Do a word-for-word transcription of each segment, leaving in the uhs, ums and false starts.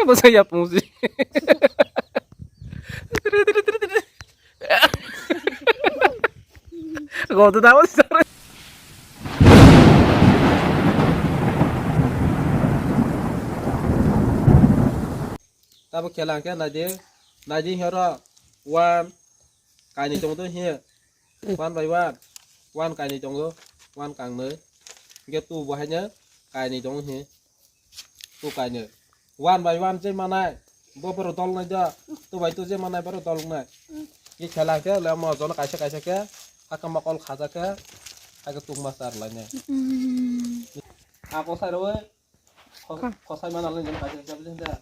Bwsai ya pungsi. Godo da bwsai. Tabo khela hwnkhe naidi, naidi horo one kainwi tongo do hiya. One by one, one kainwi tongo, one kangnwi. Hwnkhe two bo haino kainwi tongo hiya. Two kainwi. One by one je manai, bo borok dol nai do. Two by two je manai borok dol nai. Ye khela hwnkhe le mo jono kaisa kaisa khe, hakhe mokol khaja khe, hakhe tungma char lainai. Ako sai rw. Khosai mana le jeng kaisa kaisa bujing da.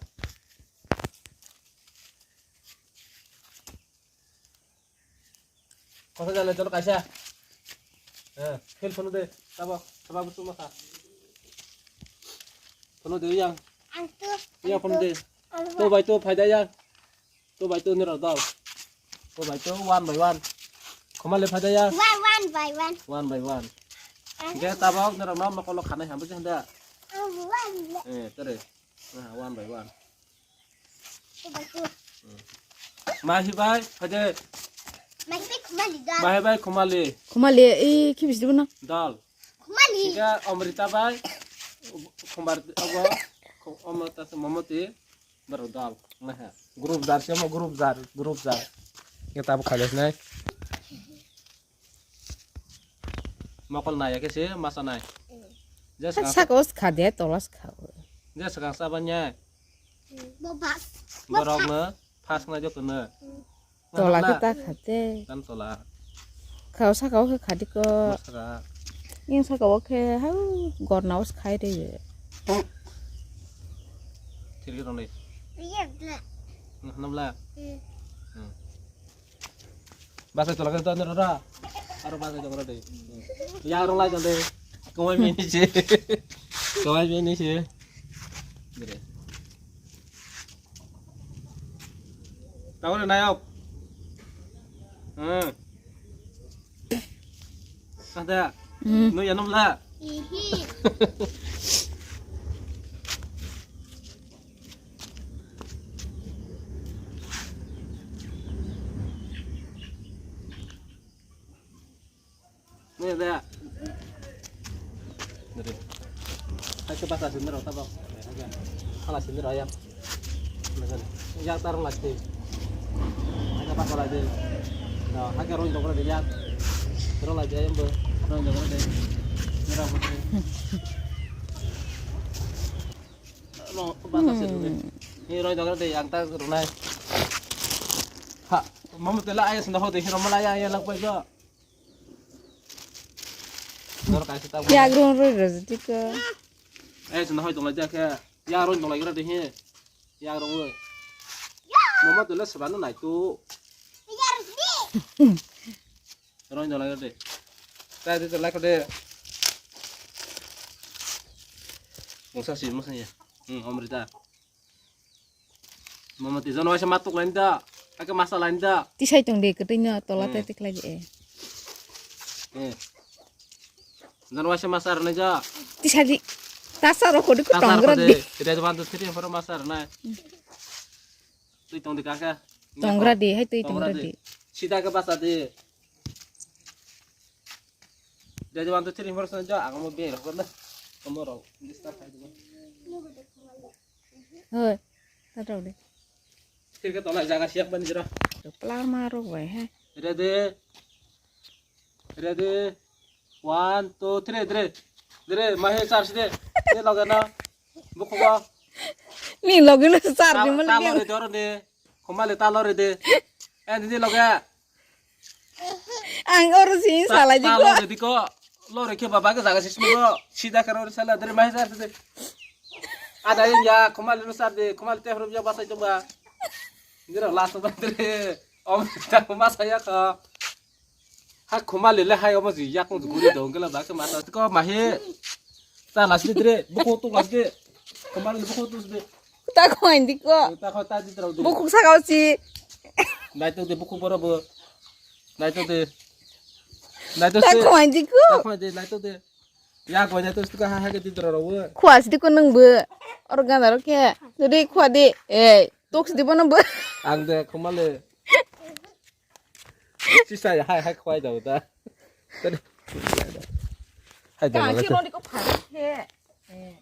Khosai jale jor kaisa. Eh, khel phone de. Tabo, tabo tu masa. Phone de yang. Ang tu. Yang phone de. Tu bai tu phaida yang. Tu bai tu nirok dol. Tu bai tu one by one. Khoma le phaida ya. One, one by one. One by one. Ang Ge tabok nirok no mokolo khanai hambo je handa. Ang one le. Eh, tare. Ah, one by one. Tu bai tu. Mahi bai phaida. Mahi bai khumali dal. Mahi bai khumali. Khumali, eh, kibis dibo na? Dal. Khumali. Ge Amrita bai. Khumbar abo. Khum-, Amrita se Momoti. Borok dal, naha. Group jar se mo, group jar, group jar. Ye tabuk khailai nai. Mokol nai ya khe se masa nai. Je sakang, saka os kha de, tolas kha. Je sakang sa banya. Bo bas. Borok no first nai jok no. Tola khe ta khate. Kan tola. Khao saka o khe khadi ko. Saka. Yang saka o khe hau gorna os khai de. Thir khe tongnai. Iya, bla. Nang hanam la. Hmm. Hmm. Basa tola khe to nero ra. Aro basa jok ra de. Ya rong lai jande. Kawai bini se. Kawai bini se. Gede. Tawari nayok. Hmm. Ada. Hmm. No ya nom la. Ihi. Nui da. Dari. Hai ke basa sini rau tabok. Hai ke. Khala sini rau ya. Nui kan. Ya tarong lagi. Hai ke basa lagi. Nah, hai ke rong dong lagi ya. Rong lagi ayam bo. Rong dong lagi. Merah putih. Rong basa sini. Ini rong dong lagi yang tak runai. Ha, mamu tela ayah senda ho deh, rong malaya ayah lang pai jo. Dor kaisa ta. Yagrung roi roi jati ko. Eh, sino hoi tong lai jakhe. Yagrung tong lai gra de he. Yagrung roi. Mama tole sebanu nai tu. Roi tong lai gra de. Ta de tong lai gra de. Mungsa si, mungsa ya. Hmm, Amrita. Mama ti jono waisa matuk lain da, ake masa lain da. Tisai tong de, ketui no tola te. Hmm. Tiklai de. Eh. Jono waisa masa rani da. Tisai di. Tasa ro khodi ko. Tasa ro tongra khodi. Di. Tidak cuma tu tiri yang masa rani. Hmm. Tui tong di kaka. Tongra di, hai tui tongra di. Sida ke basa di. Jadi one, two, three, four, seven, jauh, aku mau biar, aku pernah. Kamu rau, disturb aja. Hoi, ta rau de. Kiri ke tolak jaga siap ban jero. Pelar maruk bai, he. Ready? Ready? One, two, three, three. Three, mahe charge de. Ni loge na. Buku ba. Ni loge na charge de, ta, malah ta dia. Lori doro de. Khumali ta lori de. Eh, ni loge. Ang oro sini salai di ko. Lori di ko. Lori khe baba ke jaga sismi ko. Sida karo sala dere mai sar de. Ada yang ya khumali no sar de. Khumali te horo ya basai to ba. Dere last ba dere. Om ta ma saya ko. Ha khumali le hai omo ji yak ko guri do ngela ba ke masa ko mahe. Ta last dere. Buku tu last de. Khumali buku tu de. Ta khwai di ko. Ta khwai ta di trau di. Bukhuk saka o si. Nai to de bukhuk boro bo. Nai to de. Nai to se. Ta khwai di ko. Ta khwai de, nai to de. Ya, koi na to suka ha ha ke titra ro. Khua sidi ko nung bu. Or gana ro ke. Jadi khua di. Eh, tok sidi bono bu. Ang de khumale. Sisa ya, hai, hai, khwai da, da. Tadi. Hai da, Ka da. Ki ro di ko pha ke. Eh.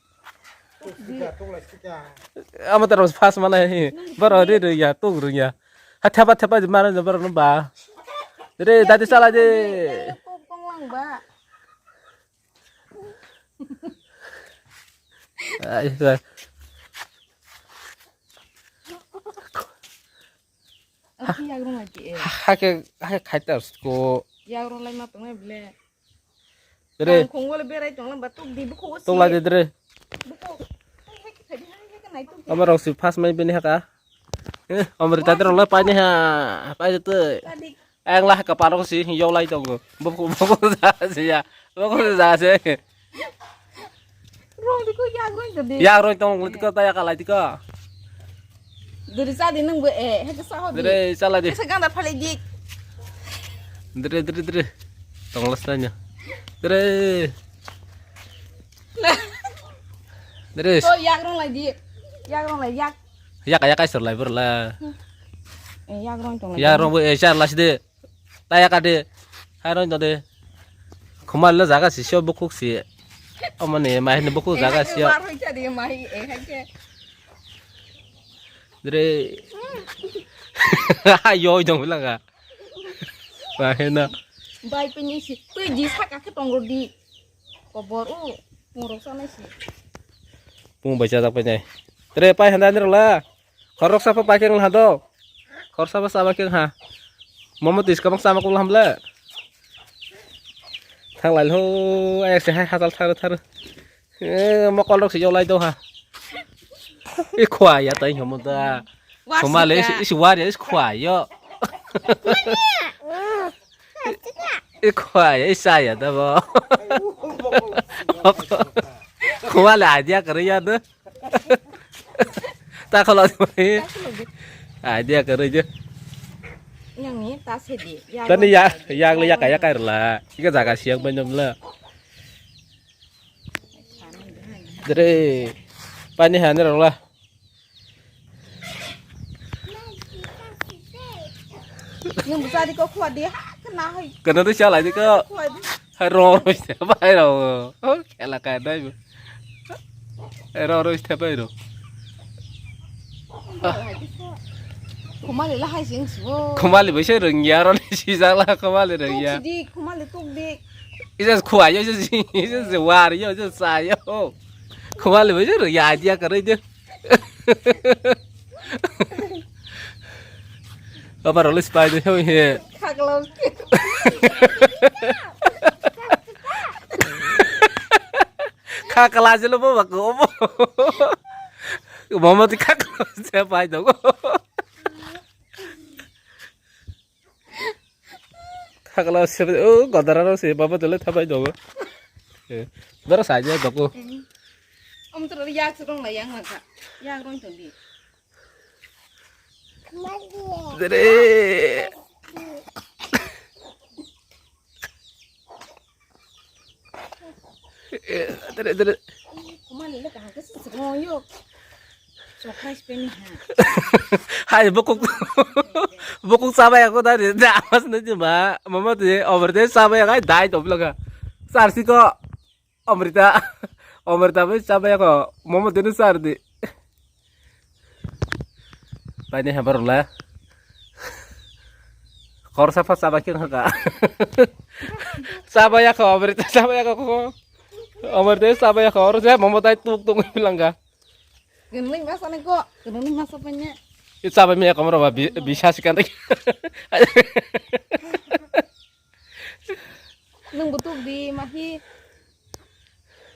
Ama taro fast mana he. Baro re re ya, tuk re ya. Ha thapa thapa mana baro no ba. Re, dadi sala de. Tok tong lang ba. Ai, sa. Aki yagrung lagi eh. Hake, hake khai ta ko. Yagrung lai ma tongnai ble. Dre. Kong wala berai tong lang ba tuk di buku si. Tuk lai de dre. Buku. Hai hai khai di hai hai nai tuk. Ama rok si fast mai bini haka. Eh, amri ta dre lo pai ni ha. Pai de te. Tadi. Ang lah ka parok si yo lai tongo. Boko boko ja se ya. Boko ja se. Rong di ko ya rong di. Ya rong tong ko ta ya kalai di ko. Diri sa di nung bo eh. Hake sa ho di. Diri sa la di. Sa ganda phalai di. Diri diri diri. Tong las tanya. Diri. Diri. To ya rong lai di. Ya rong lai ya. Yak yak ai sor lai bor la. Eh, ya rong tong lai. Ya rong bo eh char las de. Taya kade. Hai roi de. Khumali lo jaga si sio bukhuk si. Omoni mai ni bukhuk jaga sio. Mar hoi cha de mai e hai ke. Dre. Hai yo jong bilanga. Mai na. Bai pini si. Tui di saka ke tong ro di. Kobor u. Murok sa nai si. Pung bai cha jak pai nai. Dre pai handa ni ro la. Khoroksa pho paikhe wngla do. Khoroksa pho chaba khe wngha. Momo twi swkang sama kok hamle. Thanglai ho, ayang se hai hachal thar thar. Eh, mokol rok se yolai do ha. I khwa ya tai homo da. Khoma le isi wari isi khwa yo. I khwa ya isa ya da bo. Khoma le idea kare ya da. Ta kholo di. Idea kare je. Yang ni ta se di. Tani ya, yang le ya kaya kaya la. Ika jaga siang banjam la. Dere. Pani hane rong la. Nung bwsa di ko khwa di ha kena hai. Kena di chala di ko. Khwa di. Hai ro ro iste bai ro. Khela kai dai. Ero oro is thepai ro. Khumali la hai sing sbo. Khumali bai se rwngya ro ni sijak la khumali rwngya. Tuk sidi, khumali tuk di. Isa khua yo isa si, isa si war yo, isa sa yo. Khumali bai se rwngya idea karwi de. Apa role spy de he. Khakla. Kha kala jelo bo ba ko bo. Mama ti kha kala se pai do. Kha kala se o godara ro se baba dole thabai do. Dara sa je do ko. Om tro yak rong la yang la kha. Yak rong tong di. Dere. Eh, dere, dere. Kumani le kaham ke sisi ngoyo. Surprise peni ha. Hai bokuk bokuk sabai aku tadi dah mas nanti ma mama tu over deh sabai aku dai top laga. Sarsi ko. Amrita, Amrita bai chaba yako, momo tini sar di. Pai ni habar la. Kor sapa chaba kin haka. Chaba yako, Amrita chaba yako ko. Amrita chaba yako, oro je momo tai tuk tuk bilanga. Kenling masa ni ko, kenling masa panya. Itu chaba mi yako moro ba bi-, bisa sikan. Nung butuk di mahi.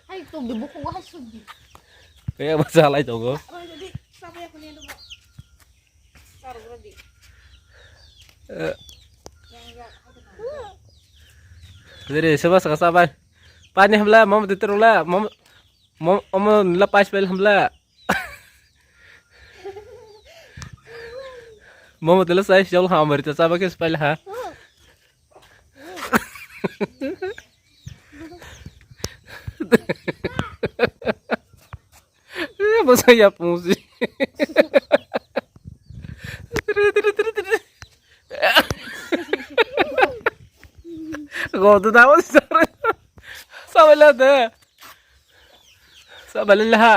Hai tuk di buku wah sudi. Kaya masa lai togo. Oi jadi sampai aku ni dulu. Taruh dulu di. Eh. Yang enggak aku tahu. Jadi sebab saka sabai. Pani hamla mom titir la mom mom omo la pais pel hamla. Mom tela sai jol ha mari ta sabai kes pel ha. Bwsa ya pungsi. Godo da o sar. Sabala de. Sabala ha.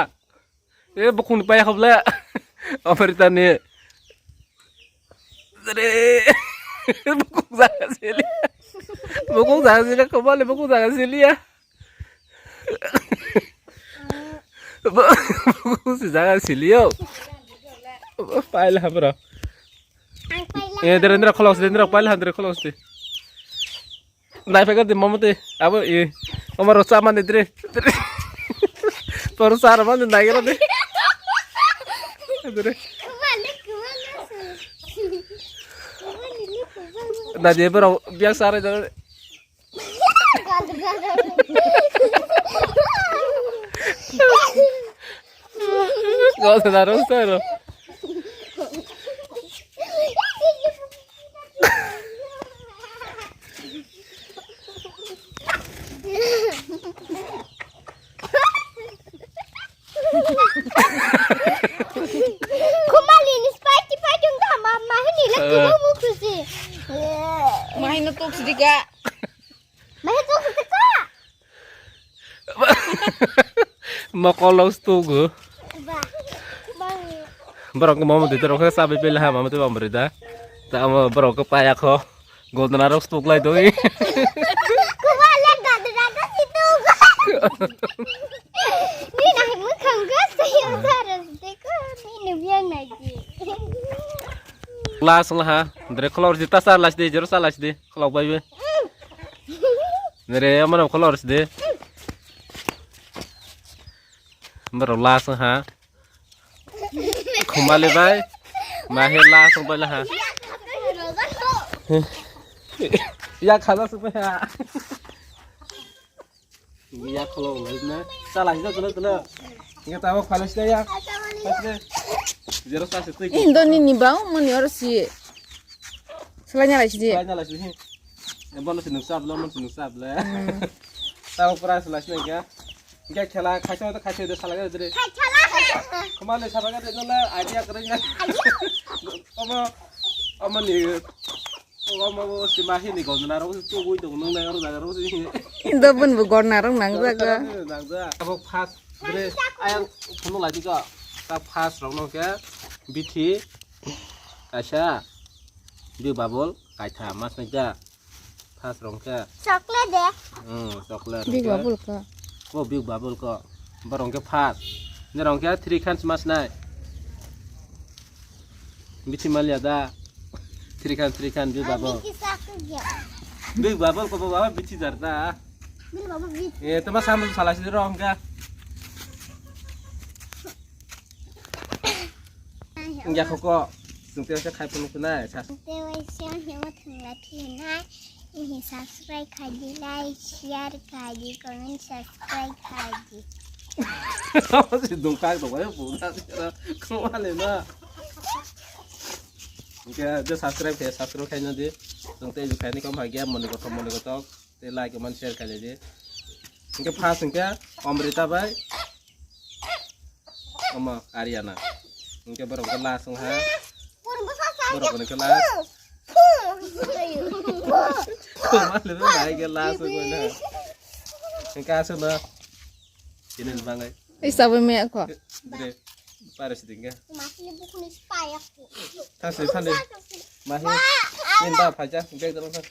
E bukung ni paya khobla. Operatani. Dere. Bukung jaga sili. Bukung jaga sili, kobale bukung jaga sili ya. Bukung si jaga sili yo. Paila bro. E dere, dere, kholos de, dere, paila dere, kholos de. Nai phaikha de, mama te, abo, e, mama rok cha mani dre. Tor sar mani nai gra de. Dre. Nai de, bro, biak sar de. Gol de, daro, sar. Khumali ni spati pai chung da ma, ma hini le kubu mu khusi. Ma hino tuk sidi ka. Ma hino tuk sidi ka. Mokol lo stugu. Ba. Ba. Borok mama de dorok sa bai pele ha mama te bambre da. Ta amo borok ko paya kho. Godna rok stuk lai doi. Kuba le godna rok si tu. Ni nai mukhang ga sayo saras de ko ni ni biang nai ji. Las la ha. Dre kholor ji ta sa las de, jero sa las de. Kholok bai be. Dre amana kholor si de. Borok las ha. Khumali bai. Mahe la song pai la ha. Ya khala song pai ha. Ya kholo lai na. Chala hida tula tula. Inga tawa khala sida ya. Zero sa se tui. Indo ni ni bau mani oro si. Selai nyalai sidi. Selai nyalai sidi. Bono si nuksa abla, mon si nuksa abla. Tawa pura selai sidi ya. Hingke khela khaisa to khaisa de sala gari dre. Khaisa la. Khumale sala gari no la idea kore ya. Omo, omo ni, omo bo si mahi ni gol na ro tu gui to nung na ro da ro si. Indo bun bu gor na rong nang ja ga. Nang ja. Abo fast dre ayang phone la di ga. Ta fast rong no ke bithi kaisa bi babol kaitha mas nai ja. Phas rong khe. Chocolate de. Hmm, chocolate Big rong khe. Bubble ka. Ko Big Bubble ko. Borong khe phas. Ne rong khe three khans mas nai. Bithi malia da. Three khans, three khans Big Bubble. Abi kisa kya? Big Bubble ko baba bithi jar da. Big Bubble bithi. Eh, tama sambil salah sih rong khe. Wngya kho ko, chwng tei waisa khai phunuk phunai, sa. Tei waisa hwnwi thwngla phinai, ini subscribe khai di, like, share khai di, comment, subscribe khai di. Abo se dungkak dungkak phunuk na, khumale na. Hwnkhe je subscribe khai, subscribe khai no di, chwng tei khai ni kom hai gya, moni kothok, moni kothok. Tei like, comment, share khailai di. Hingke first hingke Amrita bai omo Ariana. Hingke borok hingke last wng ha. Borok hingke last. Omo le bai hingke last wng ha. Hingke aswk no. Chini ni bangai. Ei, sabai me ako. Dire. Pare siding ke. Masini buku ni spy aku. Thang sini, thang sini. Mahi. Ini ba phaja. Bag dalam thang.